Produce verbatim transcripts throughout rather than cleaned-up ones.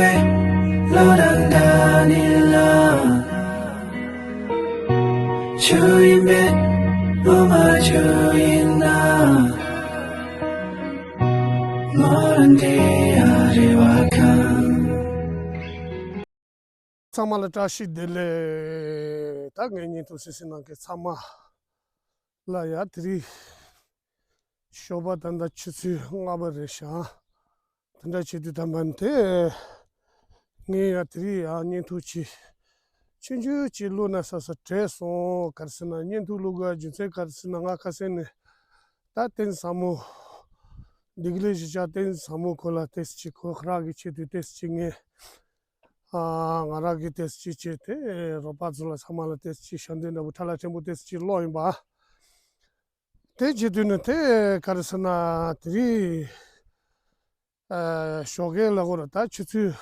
བློ་དང་འདྲ་ནི་ལ། ཆུ་ཡིན་པས་བློ་མ་ཆུ་ཡིན་ན། མོ་རང་དེ་ཡ་རེ་བ་ཁང་། ཚང་མ་ལ་བཀྲ་ཤིས་བདེ་ལེགས། ད་ངའི་བརྙན་ཐུང་གཟིགས་གཟིགས་གནང་མཁན་ཚང་མ་ལ་ཡ་དེ་རིང་ཞོགས་པ་ད་ལྟ་ཆུ་ཚོད་ལྔ་པ་རེད་ཤག་དེ་འདྲ་བྱེད་དུས་ད་མ་དེ། ངས་ཡ་དེ་རིང་ཡ་བརྙན་ཐུང་ཅིག་ཆུང་ཆུང་ཅིག་བླུགས་ན་བསམ་བསམ་དྲན་སོང་། ག་རེ་ཟེར་ན་བརྙན་ཐུང་བླུགས་དགོས་རྒྱུ་མཚན་ག་རེ་ཟེར་ན། ང་ཁ་སང་ནས་ད་བསྟན་བཟང་མོ། ལྡི་ལི་གཞིས་ཆགས་བསྟན་བཟང་མོ་ཁོ་ལ་ཏོག་ཙམ་ཅིག་ཁོ་རང་གི་ཆེད་དུ་ཏོག་ཙམ་ཅིག་ངས། ཨ། ང་རང་གིས་ཏོག་ཙམ་ཅིག་བྱས་ཏེ་རོགས་པ་ཚོ་ལ་ཚང་མ་ལ་ཏོག་ཙམ་ཅིག་ཞལ་འདེབས་འདྲ་པོ་ཁྲ་ལ་ཕྲན་བུ་ཏོག་ཙམ་ཅིག་ཀློག་ཡིན་པ། དེ་བྱེད་དུས་ནི་དེ་ག་རེ་ཟེར་ན་དེ་རིང་། ཨ། ཞོགས་ཀས་ལ་གོ་ར་ད་ཆུ་ཚོད་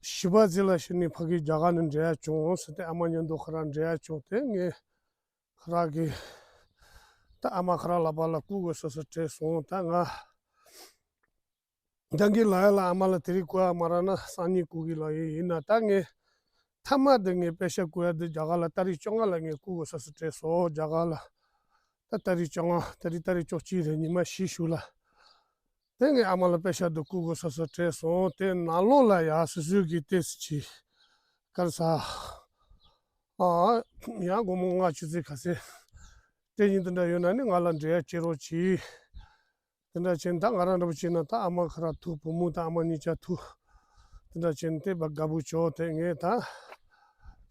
བཞི་པ་ཙམ་ལ་ཕྱིན་ནས་ཕ་གི་རྒྱ་གར་ནས་འབྲེལ་ཡ་བྱུང་ཟེར་ཏེ། ཨ་མ་མཉམ་དུ་ཁོ་རང་འབྲེལ་ཡ་བྱུང་སྟེ། ངས་ཁོ་རང་གི་ད་ཨ་མ་ཁོ་རང་ལག་པ་ལ་བསྐུར་དགོས་བསམ་བསམ་དྲན་སོང་། ད་ང་ད་གིན་ལབ་ཡ་ལ་ཨ་མ་ལ་དེ་རིང་བསྐུར་ཡ་མ་རག་ན་སང་ཉིན་བསྐུར་གི་ལབ་ཡིན། ཡིན་ན་ད་ངས་མཐའ་མ་དེ་ངས་པེ་ཤག་བསྐུར་ཡ་དེ་རྒྱ་གར་ལ་ཏ་རིག་བཅོ་ལྔ་ལ་ངས་བསྐུར་དགོས་བསམ་བསམ་དྲན་སོང་། རྒྱ་གར་ལ་ད་ཏ་རིག་བཅོ་ལྔ། ད་རིང་ཏ་རིག་བཅོ་གཅིག་རེད། ཉི་མ་བཞི་ཞུ་ལ། དེ་ངས་ཨ་མ་ལ་པེ་ཤག་དེ་བསྐུར་དགོས་བསམ་བསམ་དྲན་སོང་། དེ་ནང་ལོགས་ལ་ཡ་སོ་སོའི་གི་ཏོག་ཙམ་ཅིག་ག་རེ་ཟ། ཨ། ཡང་སྒོར་མོ་ལྔ་བཅུ་ཙམ་ག་ཚད་སྤྲད་སྙིང་དེ་འདྲ་ཡོད་ན་ནི་ང་ལ་འབྲེལ་ཡ་བྱེད་རོགས་གྱིས། དེ་འདྲ་བྱས་ན་ད་ང་རང་འདྲ་པོ་བྱས་ན་ད་ཨ་མ་ཁོ་རང་ཐུག་བུ་མོ་དང་ཨ་མ་གཉིས་ཆ་ཐུག་དེ་འདྲ་བྱས་ན་དེ་བ་དགའ་པོ་བྱོས། དེ་ངས་ད་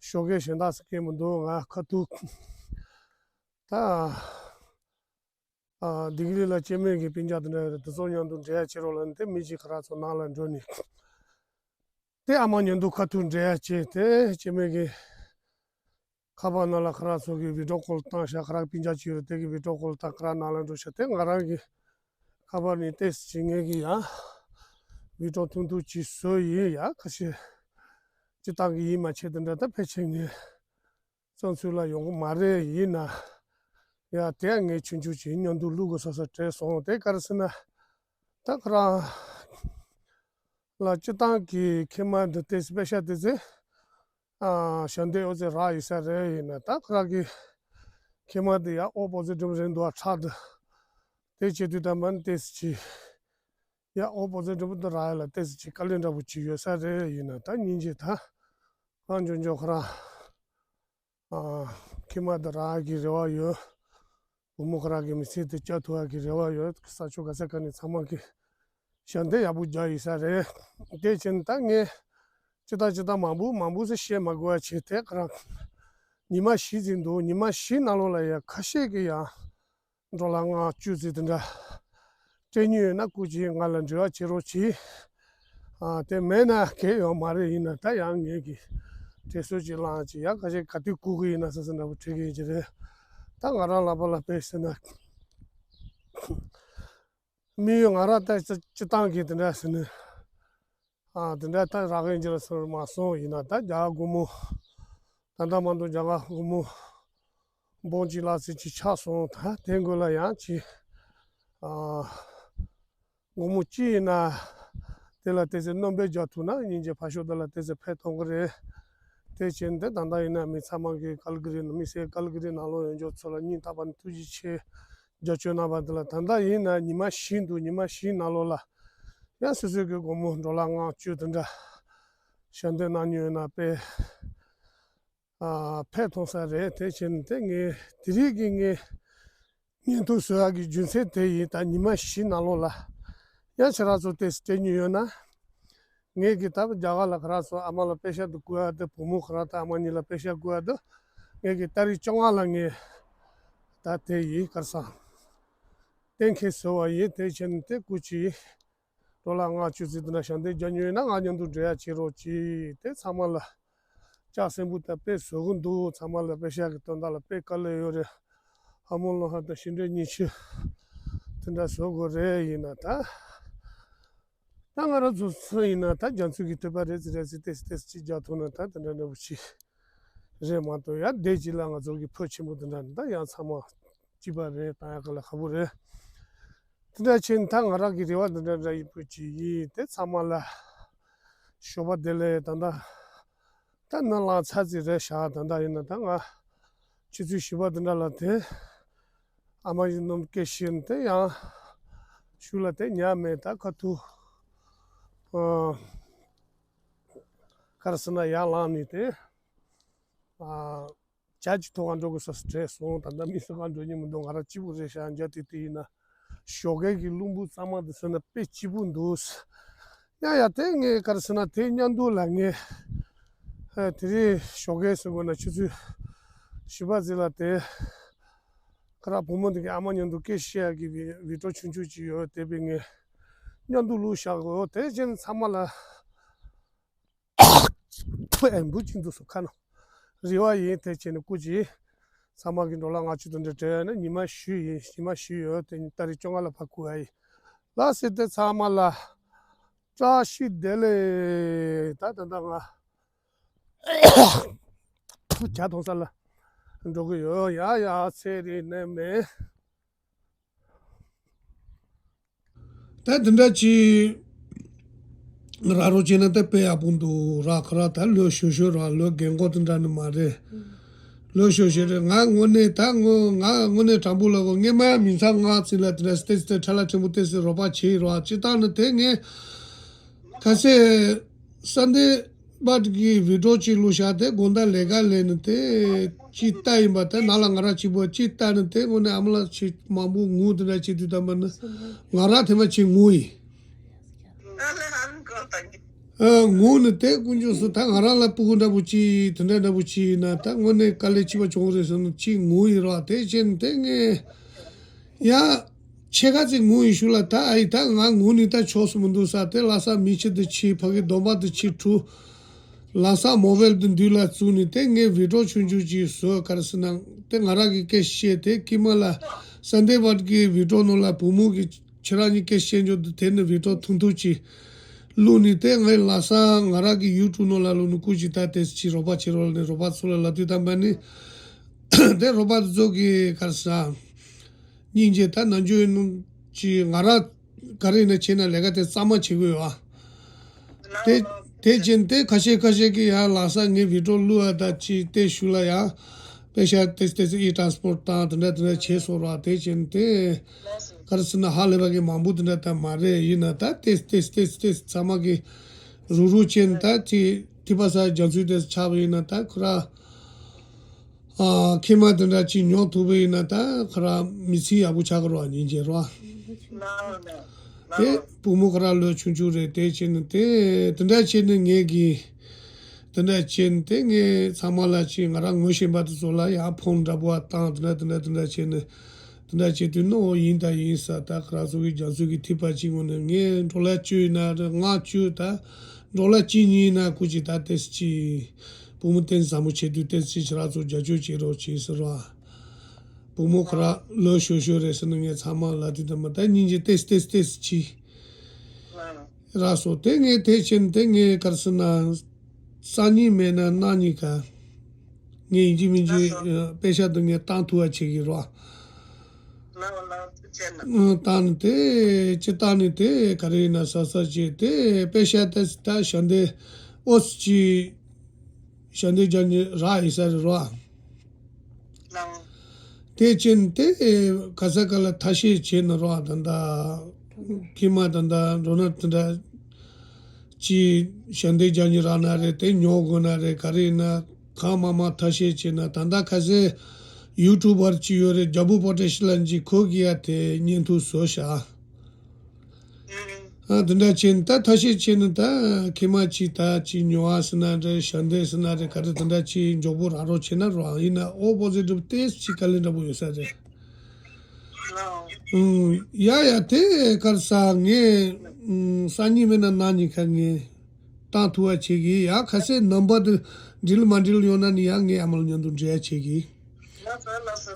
ཞོགས་ཀས་གཞན་དག་ཟེར་མཁན་མི་འདུག་ང་ཁ་ཐུག་ད། ཨ། ལྡི་ལི་ལ་སྐྱེ་དམན་གྱི་སྤུན་ཀྱག་དེ་འདྲ་ཡོད་རེད། དེ་ཚོ་མཉམ་དུ་འབྲེལ་ཡ་བྱེད་རོགས་ལབ་ནས་དེ་མི་གཅིག་ཁོ་རང་ཚོ་ནང་ལ་འགྲོ་ནས། དེ་ཨ་མ་མཉམ་དུ་ཁ་ཐུག་འབྲེལ་ཡ་བྱས་ཏེ་སྐྱེ་དམན་གྱི་ཁ་པར་ནང་ལ་ཁོ་རང་ཚོ་གི་བི་ཌི་ཡོ་ཀོལ་བཏང་ཤག་ཁོ་རང་སྤུན་ཀྱག་གཅིག་ཡོད་རེད། དེ་གི་བི་ཌི་ཡོ་ཀོལ་བཏང་། ཁོ་རང་ནང་ལ་འགྲོ་ཤག་དེ་ང་རང་གི་ཁ་པར་ནས་ཏོག་ཙམ་ཅིག་ངས་གི་ཡ་བི་ཌི་ཡོ་ཐུང་ཐུང་ཅིག་བཟོས་ཡིན། ཡ་ཁ་ཤས་སྤྱིར་བཏང་གི་ཡིད་མ་ཆེས་དེ་འདྲ་ད་ཕལ་ཆེར་ངས་བཙོན་ཚུལ་ལ་ཡོང་གི་མ་རེད། ཡིན་ན་ཡ་དེ་ངས་ཆུང་ཆུང་ཅིག་མཉམ་དུ་བླུག་དགོས་བསམ་བསམ་དྲན་སོང་། དེ་ག་རེ་ཟེར་ན་ད་ཁོ་རང་ལ་སྤྱིར་བཏང་གི་ཁེ་མ་འདི་ཏོག་ཙམ་པེ་ཤག་དེ་ཚོ། ཨ། ཞལ་འདེབས་འོ་ཙམ་རག་ཡོད་ས་རེད། ཡིན་ན་ད་ཁོ་རང་གི་ཁེ་མ་དེ་ཡ་ཨོ་པོ་ཟི་ཊིབ་རེད་འདུག་ཨ། ཁྲག་དེ་དེ་བྱེད་དུས་ད་མ་ནི་ཏོག་ཙམ་ཅིག་ཡ་ཨོ་པོ་ཟི་ཊིབ་དེ་རག་ཡ་ལ་ཏོག་ཙམ་ཅིག་དཀའ་ལས་འདྲ་པོ་ཅིག་ཡོད་ས་རེད། ཡིན་ན་ད་སྙིང་རྗེ། ད་ཨ་འཇོན་འཇོན་ཁོ་རང་ཨ་ཁེ་མ་དེ་རག་གི་རེ་བ་ཡོད། བུ་མོ་ཁོ་རང་གི་མི་ཚེ་དེ་བསྐྱལ་ཐུབ་ཡ་གི་རེ་བ་ཡོད། ས་ཕྱོགས་ག་ས་ག་ནས་ཚང་མ་གི་ཞལ་འདེབས་ཡག་པོ་རྒྱག་ཡོད་ས་རེད། དེ་བྱས་ན་ད་ངས་ཅི་ལྟར་ཅི་ལྟར་མང་པོ་མང་པོ་ཟེར་བཤད་མ་དགོས་པ་བྱས་ཏེ། ཁོ་རང་ཉི་མ་བཞི་ཙམ་འདུག་ཉི་མ་བཞི་ནང་ལོགས་ལ་ཡ་ཁ་ཤས་ཀྱིས་ཡང་ཌོ་ལར་ལྔ་བཅུ་ཙམ་དེ་འདྲ་སྤྲད་མྱོང་ཡོད་ན་སྐུ་མཁྱེན་ང་ལ་འབྲེལ་བ་བྱེད་རོགས་གྱིས། ཨ། དེ་མེད་ན་གལ་ཡོད་མ་རེད། ཡིན་ན་ད་ཡང་ངེད་ཀྱིས་དྲན་གསོ་ཅིག་བླངས་ཅིག་ཡ། ཁ་ཤས་ག་དུས་བསྐུར་གི་ཡིན་ན་བསམ་བསམ་འདྲ་པོ་དྲན་གྱི་ཡིན་གྱི་རེད། ད་ང་རང་ལག་པ་ལ་དཔེ་ཟེར་ན་དམིགས་ཡུལ་ང་རང་ད་སྤྱི་སྤྱིར་བཏང་གི་དེ་འདྲ་ཟེར་ནས། ཨ། དེ་འདྲ་ད་རག་གི་ཡིན་གྱི་རེད་ཟེར་མ་སོང་། ཡིན་ན་ད་རྒྱ་གར་སྒོར་མོ་ད་ལྟ་མ་གཏོགས་རྒྱ་གར་སྒོར་མོ་འབུམ་གཅིག་ལྷག་ཙམ་ཅིག་ཆག་སོང་། ད་དེ་འགོ་ལ་ཡང་ཅིག་ཨ། སྒོར་མོ་གཅིག་ཡིན་ན་དེ་ལ་ཏོག་ཙམ་སྣོན་པ་རྒྱག་ཐུབ་ན་སྙིང་རྗེ་ཕར་ཕྱོགས་དེ་ལ་ཏོག་ཙམ་ཕན་ཐོགས་ཀྱི་རེད། དེ་བྱས་ནས་ད་ལྟ་ཡིན་ན་མི་ཚང་མ་གི་ཀལ་ཀི་རི་ནང་། མི་སེར་ཀལ་ཀི་རི་ནང་ལོགས་ཡོད་མཁན་ཚོ་ལ་སྙིང་ཐག་པ་ནས་ཐུགས་རྗེ་ཆེ། རྒྱབ་སྐྱོར་གནང་བ་དེ་ལ། ད་ལྟ་ཡིན་ན་ཉི་མ་བཞི་འདུག་ཉི་མ་བཞིའི་ནང་ལོགས་ལ་ཡང་སོ་སོའི་གི་སྒོར་མོ་ཌོ་ལར་ལྔ་བཅུ་དེ་འདྲ་ཞལ་འདེབས་གནང་མྱོང་ཡོད་ན་དཔེ། ཨ། ཕན་ཐོགས་ས་རེད། དེ་བྱས་ནས་དེ་ངས་དེ་རིང་གི་ངས་བརྙན་ཐུང་བཟོ་ཡག་གི་རྒྱུ་མཚན་དེ་ཡིན། ད་ཉི་མ་བཞི་ནང་ལོགས་ལ་ཡང་ཁྱེད་རང་ཚོ་ཏོག་ཙམ་སྤྲད་མྱོང་ཡོད་ན། ངས་གི་ད་རྒྱ་གར་ལ་ཁོ་རང་ཚོ་ཨ་མ་ལ་པེ་ཤག་དེ་བསྐུར་ཡ་དེ། བུ་མོ་ཁོ་རང་དང་ཨ་མ་གཉིས་ལ་པེ་ཤག་བསྐུར་ཡ་དེ། ངས་གི་ཏ་རིག་བཅོ་ལྔ་ལ་ངས་ད་དེ་ཡིན་གར་སང་གཏན་འཁེལ་བཟོ་བ་ཡིན། དེ་བྱས་ནས་དེ་སྐུ་མཁྱེན་ཌོ་ལར་ལྔ་བཅུ་ཙམ་དེ་འདྲ་ཞལ་འདེབས་རྒྱག་མྱོང་ཡོད་ན་ང་མཉམ་དུ་འབྲེལ་ཡ་བྱེད་རོགས་གྱིས། དེ་ཚང་མ་ལ་ལྕགས་སྲིན་པོ་ད་དཔེ་བཟོ་གི་འདུག་ཚང་མ་ལ་པེ་ཤག་གི་དོན་དག་ལ་དཔེ་དཀའ་ལས་ཡོད་རེད། ཧ་མོ་ལོ་ཧ་དང་ཤིང་འབྲས་གཉིས་ཆུ་དེ་འདྲ་བཟོ་དགོས་རེད། ཡིན་ན་ད་ད་ང་རང་ཚོ་སུ་ཡིན་ན་ད་རྒྱ་མཚོ་གི་ཐོད་པ་རེད་ཟེར་རེད་ཟེར་ཏེ་ཏེ་ཅིག་རྒྱག་ཐུབ་ན་ད་དེ་འདྲ་འདྲ་པོ་ཅིག་རེད་མ་གཏོགས། ཡ་དེ་ཅིག་ལ་ང་ཚོ་གི་ཕོན་ཆེན་པོ་དེ་འདྲ་ད་ཡང་ཚང་མ་གཅིག་པ་རེད། བཏང་ཡག་གི་ལ་ཁག་པོ་རེད། དེ་འདྲ་ཕྱིན་ད་ང་རང་གི་རེ་བ་འདི་འདྲ་འདྲ་ཡིན་པོ་ཅིག་ཡིན། དེ་ཚང་མ་ལ་ ཞོགས་པ་བདེ་ལེགས། ད་ལྟ་ད་ནི་ལངས་ཚར་ཙམ་རེད་ཤག་ད་ལྟ་ཡིན་ན་ད་ང་ཆུ་ཚོད་བཞི་པ་དེ་འདྲ་ལ་དེ་ཨ་མ་ཡིན་ནམ་སྐད་བཤད་ནས་དེ་ཡང་ཤུལ་ལ་དེ་ཉལ་མེད། ད་ཁ་ཐུག་ཨ་ག་རེ་ཟེར་ན་ཡར་ལངས་ནས་དེ་ཨ། ཇ་ཅིག་འཐུང་ག་འགྲོ་དགོས་ས་སུ་བྲེལ་སོང་། ད་ལྟ་མི་སུ་གང་འགྲོ་ཉན་མི་འདུག་ང་རང་སྐྱིད་པོ་རེད་ཤག་འཇའ་དེ་དེ་ཡིན་ན་ཞོགས་ཀས་ཀྱི་རླུང་བུ་གཙང་མ་འདི་ཟེར་ན་དཔེ་སྐྱིད་པོ་འདུག་ཡ་ཡ་དེ་ངས་ག་རེ་ཟེར་ན་དེ་མཉམ་དུ་ལ་ངས་ཨ་དེ་རིང་ཞོགས་ཀས་ཟེར་དགོས་ན་ཆུ་ཚོད་བཞི་པ་ཙམ་ལ་དེ་ཁ་རག་བུ་མོ་འདི་གི་ཨ་མ་མཉམ་དུ་སྐད་བཤད་ཡག་གི་བི་བི་ཌིའོ་ཆུང་ཆུང་ཅིག་ཡོད། དེ་བས་ངས་མཉམ་དུ་བླུགས་བཞག་གོ། དེ་བཞིན་ཚང་མ་ལ། ཨེ་འབུ་ཅིག་འདུག་སོ་ཁ་ནང་རེ་བ་ཡིན། དེ་བྱས་ནས་སྐུ་མཁྱེན། ཚང་མ་གི་འགྲོ་ལ་ང་ཆུ་དང་འདྲ་བྲལ་ནས་ཉི་མ་བཞུད་ཡིན། ཉི་མ་བཞུད་ཡོད། དེ་ཉིན་ཏ་རིག་བཅོ་ལྔ་ལ་ཕར་བསྐུར་ཡ་ཡིན། ལགས་སེ། དེ་ཚང་མ་ལ་བཀྲ་ཤིས་བདེ་ལེགས། ད་ད་ད་ང་ཇ་འཐུང་ས་ལ་འགྲོ་གི་ཡོད། ཡ་ཡ་ཚེ་རིང་ནས་མེད། ད་འདི་འདྲ་ཅིག་ར་རོ་བྱས་ན་ད་དཔེ་ཡག་པོ་འདུག་ར། ཁ་ར་ད་ལོས་ཞོ་ཞོ་ར། ལོས་རྒན་གོག་དེ་འདྲ་ནི་མ་རེད། ལོས་ཞོ་ཞོ་རེད། ང་དངོས་གནས་ད་ངོ་ང་དངོས་གནས་དྲང་པོ་ལ་གོ་ངས་མ་མིང་ཚང་ང་ཚིག་ལ་དེ་འདྲ་སྟེ་སྟེ་ཁྲ་ལ་ཕྲན་བུ་ཏེ་སི་རོགས་པ་བྱེད་ར། སྤྱི་བཏང་ནི་དེ་ངས་ཁ་སེ་སན་ཌེ་བྷཊ་གི་བི་ཌིའོ་ཅིག་བླུགས་བཞག་དེ་དགོང་དག་ལས་ཀ་ལས་ནི་དེ་ཅིག་ལྟ་ཡིན་པ། དེ་ནང་ལ་ང་རང་གཅིག་པོ་ཅིག་ལྟ་ནི་དེ་དངོས་གནས་ཨ་མ་ལགས་ཅིག་མང་པོ་ངུ་དེ་འདྲ་བྱེད་དུས་ད་མ་ནི་ང་རང་དེ་མ་ཅིག་ངུ་ཡིན། ཨ་ངུ་ནི་དེ་དཀོན་མཆོག་གསུམ། ད་ང་རང་ལ་སྤུ་གུ་འདྲ་པོ་ཅིག་དེ་འདྲ་འདྲ་པོ་ཅིག་ཡིན་ན་ད་དངོས་གནས་དཀའ་ལས་ཆེ་བ་བྱུང་རེད་ཟེར་ནི་ཅིག་ངུ་ཡིན་ར། དེ་བྱས་ནི་དེ་ངས། ཡ། ཕྱེད་ཀ་ཙིག་ངུ་ཡི་ཤུལ་ལ་ད་ཨ་ཡི་ད་ང་ངུ་ནི་ད་ཆོག་སུ་མི་འདུག་ས། དེ་ལ་ས་མི་ཆེ་དུ་ཆེ་ཕ་གི་སྡོམ་པ་དུ་ཆེ་ཁྲུ། ལ་ས་མོ་བེལ་དུ་འདུས་ལ་བཙུགས་ནི་དེ་ངས་བི་ཌིའོ་ཆུང་ཆུང་ཅིག་བཟོས། ག་རེ་ཟེར་ན་དེ་ང་རང་གི་སྐད་བཤད་དེ་ཀི་མ་ལ་སན་ཌེ་བྷཊ་གི་བི་ཌིའོ་ནང་ལ་བུ་མོ་གི་ཁྱེད་རང་གཉིས་སྐད་བཤད་འཇོག་དུ་དེ་ནི་བི་ཌིའོ་ཐུང་ཐུང་ཅིག་བླུགས་ནི་དེ་ངས་ལ་ས་ང་རང་གི་ཡུ་ཊུབ་ནང་ལ་བླུགས་ནི་སྐུ་ཅིག་ད་དེ་ཅིག་རོགས་པ་བྱེད་རོགས་ལ་ནི་རོགས་པ་ཚོ་ལ་ལབ་དུས་ད་མ་ནི་དེ་རོགས་པ་ཚོ་གི་ག་རེ་ཟེར། སྙིང་རྗེ། ད་ནམ་རྒྱུན་ཡིན་ནམ་ཅི་ང་རང་ག་རེ་ཡིན་ན་བྱས་ན་ལས་ཀ་དེ་གཙང་མ་བྱེད་དགོས་ཡོད་ཨ། དེ་དེ་བྱས་དེ་ཁ་ཤས་ཁ་ཤས་ཀྱིས་ཡང་ལགས་ས་ངའི་བི་ཌིའོ་བླུགས་ཨ་ད་ཅི་དེ་ཞུ་ལ་ཡང་པེ་ཤ་ཏེས་ཏེས་ཨི་ཊ་རན་སི་པོར་ཊི་བཏང་དེ་འདྲ་དེ་འདྲ་བྱས་སོང་ར། དེ་བྱས་དེ་ག་རེ་ཟེར་ན་ཧ་ལས་པ་གི་མང་པོ་དེ་འདྲ་ད་མ་རེད། ཡིན་ན་ད་ཏེས་ཏེས་ཏེས་ཏེས་ཚང་མ་གི་རུ་རུ་བྱས་ད་ཅི་ཐིགས་པ་ས་རྒྱ་མཚོའི་དེ་ཆགས་པ་ཡིན་ན་ད་ཁོ་ར། ཨ། ཁྱེད་མ་དེ་འདྲ་ཅིག་ཉོ་ཐུབ་པ་ཡིན་ན་ད་ཁ་ར་མི་ཚེ་ཡག་པོ་ཆགས་ཀྱི་རེད་བ། སྙིང་རྗེ་རེད་བ། དེ་བུ་མོ་ཁ་ར་ལོ་ཆུང་ཆུང་རེད། དེ་བྱས་ནས་དེ་དེ་འདྲ་བྱས་ནས་ངས་གི་དེ་འདྲ་བྱས་ནས་དེ་ངས་ཚང་མ་ལ་ཅིག་ང་རང་ངོ་ཤེས་པ་དེ་ཚོ་ལ་ཡང་ཕོན་འདྲ་པོ་བ་བཏང་དེ་འདྲ་དེ་འདྲ་དེ་འདྲ་བྱས་ནས་དེ་འདྲ་བྱས་དུས་ནི་འོ་ཡིན་ད་ཡིན་ས། ད་ཁ་ར་ཚོ་གི་རྒྱ་མཚོ་གི་ཐིགས་པ་ཅིག་ངོ་ནས་ངས་འགྲོ་ལ་བཅུ་ཡིན་ན་རེད། ལྔ་བཅུ་ད་འགྲོ་ལ་གཅིག་གཉིས་ཡིན་ན་སྐུ་ཅིག་ད་དེ་ཅིག་བུ་མོ་བསྟན་བཟང་མོ་བྱེད་དུས་བསྟན་སྲིད་ཁྱེད་རང་ཚོ་རྒྱབ་སྐྱོར་བྱེད་རོགས་བྱེད་ཟེར་བ། བུ་མོ་ཁོ་ར་ལོས་ཤོར་ཤོར་རེད་ཟེར་ནས་ངས་ཚང་མ་ལ་དེ་དུས་མ་ད་སྙིང་རྗེ་ཏེས་ཏེས་ཏེས་ཅི་རག་སོང་། དེ་ངས་དེ་བྱས་ནས་དེ་ངས་ག་རེ་ཟེར་ན་སང་ཉིན་མེད་ན་གནངས་ཉིན་ཀ་ངས་ཡིན་གཅིག་མིན་གཅིག་པེ་ཤ་དུ་ངས་བཏང་ཐུབ་པ་བྱེད་ཀྱི་རོགས། བཏང་ནས་དེ་ཅི་བཏང་ནས་དེ་ག་རེ་ཡིན་ན་ས་ས་བྱས་དེ་པེ་ཤ་ཏེས་ད་ཞལ་འདེབས་ཨོ་སི་ཅི། ཞལ་འདེབས་རྒྱག་ནི་རག་ཡིན་ས་རེད་རོ། དེ་ཕྱིན་དེ་ག་ས་ག་ལ་ཐ་ཤལ་བྱས་ན་རོ། ད་ལྟ་ཁྱིམ་མ་ད་ལྟ་འགྲོ་ན་དེ་འདྲ་ཅི་ཞལ་འདེབས་རྒྱག་ནི་རག་ན་རེད། དེ་ཉོ་དགོས་ན་རེད། ག་རེ་ཡིན་ན་གང་མང་མང་ཐ་ཤལ་བྱས་ན། ད་ལྟ་ཁ་སང་ཡུ་ཊུབ་པར་ཅིག་ཡོད་རེད། རྒྱལ་པོ་པོ་ཏྲེ་ཤི་ལན་གྱིས་ཁོ་གི་ཡ་དེ་བརྙན་ཐུང་བཟོ་ཤག་ཨ་དེ་འདྲ་བྱས་ནས་ད་ཐ་ཤལ་བྱས་ནས་ད་ཁྱིམ་མ་ཅིག་ད་ཅིག་ཉོ་བ་ཟེར་ན་འདྲ། ཞལ་འདེབས་ཟེར་ན་འདྲ། ག་རེ་དེ་འདྲ་ཅིག་མགྱོགས་པོ་རག་རོགས་བྱས་ན་རོགས། ཡིན་ན་ཨོ་པོ་ཟི་ཊིབ་ཏོག་ཙམ་ཅིག་དཀའ་ལས་འདྲ་པོ་ཡོད་ས་རེད། ཨུམ། ཡ་ཡ་དེ་ག་རེ་ཟ། ངས་ཨུམ་སང་ཉིན་མིན་ན་གནངས་ཉིན་ཁ་ངས་བཏང་ཐུབ་པ་བྱེད་ཀྱི། ཡ་ཁ་སང་ནམ་བར་དུ་འགྲིལ་མ་འགྲིལ་ཡོང་ན་ནི་ཡང་ངས་ཨ་མ་ལ་མཉམ་དུ་འབྲེལ་བ་བྱེད་ཀྱི།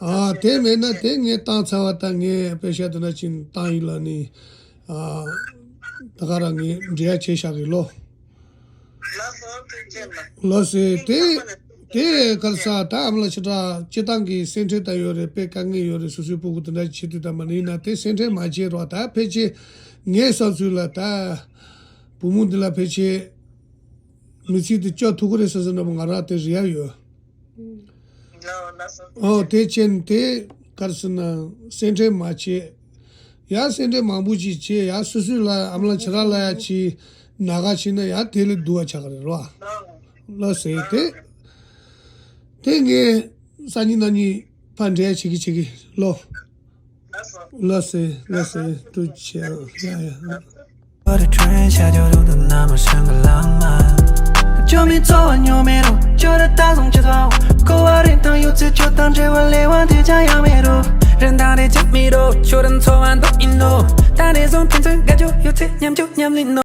ཨ་དེ་མེད་ན་དེ་ངས་བཏང་ཚར་བ་ད་ངས་པེ་ཤ་དེ་འདྲ་ཅིག་བཏང་ཡིན་ལ་ནི། ཨ་ད་ག་རང་ངས་འབྲེལ་བ་བྱས་བཞག་གི་ལོ། ལོ་ཟེར་དེ་དེ་ག་རེ་ཟ། ད་ཨ་མ་ལ་ཆེ་དྲག་སྤྱི་བཏང་གི་སེམས་ཁྲལ་ད་ཡོད་རེད། དཔེ་དཀའ་ངལ་ཡོད་རེད། སོ་སོའི་སྤུ་གུ་དེ་འདྲ་བྱེད་དུས་ད་མ་ནི་ཡིན་ན་དེ་སེམས་ཁྲལ་མ་བྱེད་རོགས། ད་ཕལ་ཆེར་ངའི་བསམ་ཚུལ་ལ་ད་བུ་མོ་འདི་ལ་ཕལ་ཆེར། མི་ཚེ་འདི་སྐྱོབ་ཐུབ་ཀྱི་རེད་ཟེར་ཟེར་ན་ང་རང་དེ་རེ་བ་ཡོད། ལགས་ལགས་སོ། ཨོ་དེ་བྱས་ནས་དེ་ག་རེ་ཟེར་ན་སེམས་ཁྲལ་མ་བྱེད། ཡ་སེམས་ཁྲལ་མང་པོ་ཅིག་བྱེད། ཡ་སོ་སོའི་ལ་ཨ་མ་ལགས་ཁྱེད་རང་ལ་ཡ་ཅིག་ན་ག་བྱེད་ན་ཡ་དེ་ལས་སྡུག་པ་ཆགས་ཀྱི་རེད་རོ། ལགས་སེ་དེ། དེ་ངས་སང་ཉིན་གནངས་ཉིན་ཕར་འགྲེལ་བྱེད་ཀྱི་བྱེད་ཀྱི་ལོ། ལགས་སེ་ལགས་སེ་ཐུགས་རྗེ་ཆེ། ཡ་ཡ། 我的春夏就读的那么深刻浪漫，就没做完又没落，就得打从这段过往的当有次就当这晚来往的这样没落，人当的真没落，就等昨晚都一诺，但那种天真感觉有次念就念你诺。